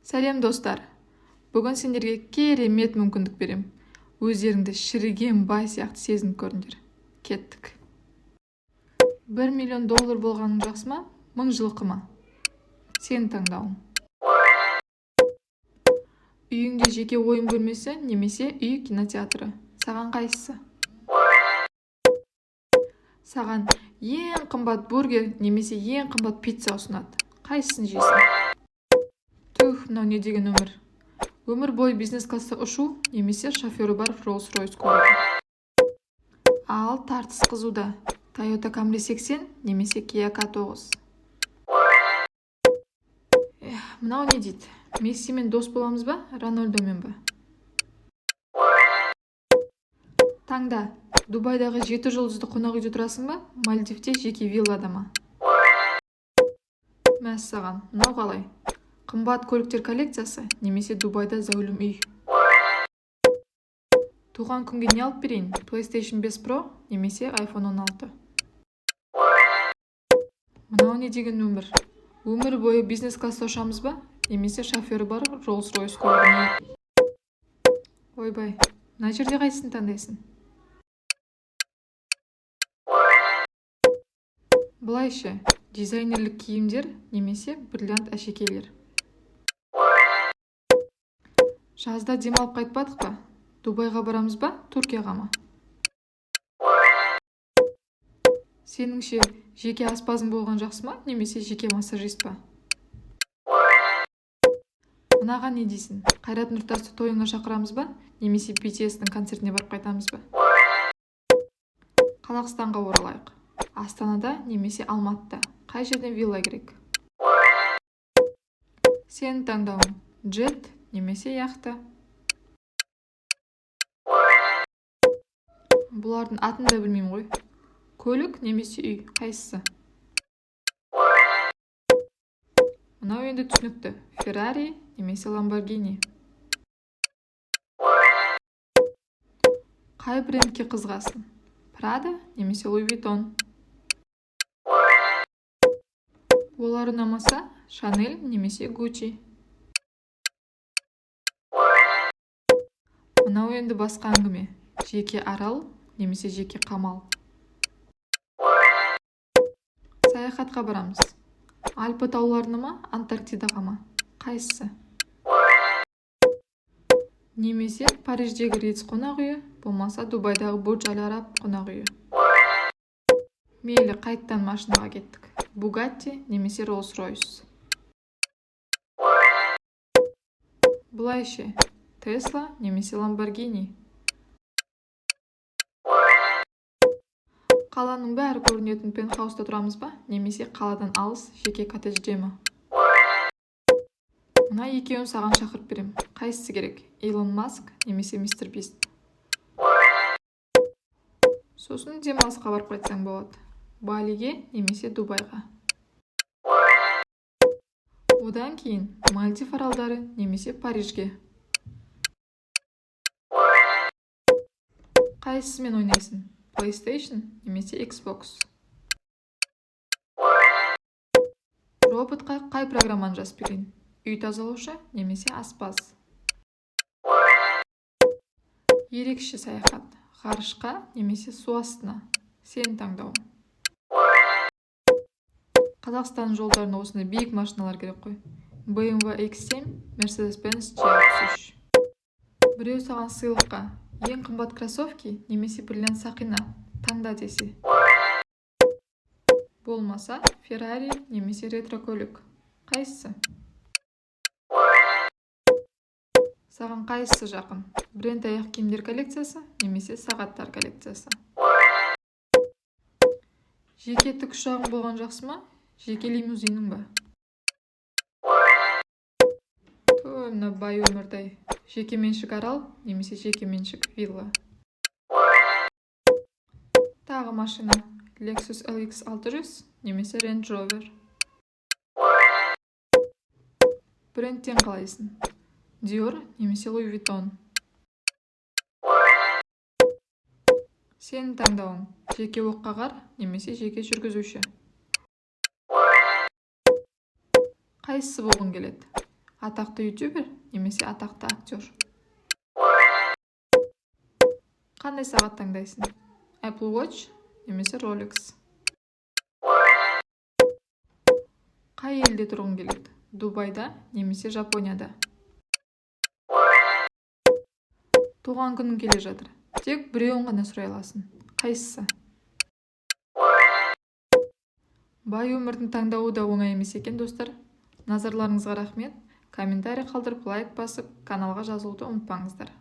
Сәлем, достар! Бүгін сендерге керемет мүмкіндік берем. Өздеріңді шіріген бай сияқты сезініп көріңдер. Кеттік! 1 миллион доллар болғаның жақсы ма, 1000 жылқы ма? Сенің таңдауың. Үйіңде жеке ойын бөлмесі немесе үй кинотеатры, саған қайсысы? Саған ең қымбат бургер немесе ең қымбат пицца ұсынады, қайсысын жейсің? Түһ, мынау не деген өмір! Өмір бойы бизнес класста ұшу немесе шофері бар Роллс Ройс көлігі. Ал тартыс қызуда: Тойота Камри 80 немесе Kia K9. Эх, мынау не дейді? Мессимен дос боламыз ба, Рональдомен ба? Таңда: Дубайдағы жеті жұлдызды қонақ үйде тұрасың ба, Мальдивте жеке виллада ма? Мәссаған, мынау қалай? Қымбат көліктер коллекциясы немесе Дубайда зәулім үй. Туған күнге не алып берейін: PlayStation 5 Pro немесе iPhone 16? Мынау не деген өмір! Өмір бойы бизнес класста ұшамыз ба немесе шофері бар Роллс Ройс көлігіне? Ойбай, мына жерде қайсысын таңдайсың? Былай ше, дизайнерлік киімдер немесе бриллиант әшекейлер? Жазда демалып қайтпадық па? Дубайға барамыз ба, Түркияға ма? Сеніңше, жеке аспазың болған жақсы ма немесе жеке массажист па? Мынаған не дейсің? Қайрат Нұртасты тойыңа шақырамыз ба немесе BTS-тің концертіне барып қайтамыз ба? Қазақстанға оралайық. Астанада немесе Алматыда қай жерден вилла керек? Сенің таңдауың: джет немесе яхта. Бұлардың атын да білмеймін ғой. Көлік немесе үй, қайсысы? Мынау енді түсінікті: Феррари немесе Ламборгини. Қай брендке қызығасың: Прада немесе Луи Виттон? Олар ұнамаса, Шанель немесе Гуччи. Мынау енді басқа әңгіме: жеке арал немесе жеке қамал. Саяхатқа барамыз: Альпі тауларына ма, Антарктидаға ма, қайсысы? Немесе Париждегі Риц қонақ үйі, болмаса Дубайдағы Бурдж Аль Араб қонақ үйі. Мейлі, қайттан машинаға кеттік: Бугатти немесе Роллс Ройс. Былай ше, Тесла немесе Ламборгини? Қаланың бәрі көрінетін пентхауста тұрамыз ба немесе қаладан алыс жеке коттеджде ма? Мына екеуін саған шақырып берем, қайсысы керек: Илон Маск немесе Мистер Бист? Сосын демалысқа барып қайтсаң болады: Балиге немесе Дубайға. Одан кейін Мальдив аралдары немесе Парижге. Қайсысымен ойнайсың: PlayStation немесе Xbox? Роботқа қай программаны жазып берейін: үй тазалаушы немесе аспаз? Ерекше саяхат: ғарышқа немесе су астына, сенің таңдауың. Қазақстанның жолдарына осындай биік машиналар керек қой: BMW X7, Mercedes-Benz G63. Біреу саған сыйлыққа ең қымбат кроссовки немесе бриллиант сақина таңда десе, болмаса Феррари немесе ретро көлік, қайсысы? Саған қайсысы жақын: бренд аяқ киімдер коллекциясы немесе сағаттар коллекциясы? Жеке тікұшағың болған жақсы ма, жеке лимузиның ба? Той, мына бай өмірді-ай! Жеке меншік арал немесе жеке меншік вилла. Тағы машина: Lexus LX 600 немесе Range Rover. Брендтен қалайсың: Dior немесе Louis Vuitton? Сенің таңдауың: жеке оққағар немесе жеке жүргізуші. Қайсысы болғың келеді: Атақты ютубер немесе атақты актер? Қандай сағат таңдайсың? Apple Watch немесе Rolex? Қай елде тұрғың келеді? Дубайда немесе Жапонияда? Туған күнің келе жатыр. Тек біреуін ғана сұрай аласың. Қайсысы? Бай өмірдің таңдауы да оңай емес екен, достар. Назарларыңызға рахмет. Комментарий қалдырып, лайк басып, каналға жазылуды ұмытпаңыздар.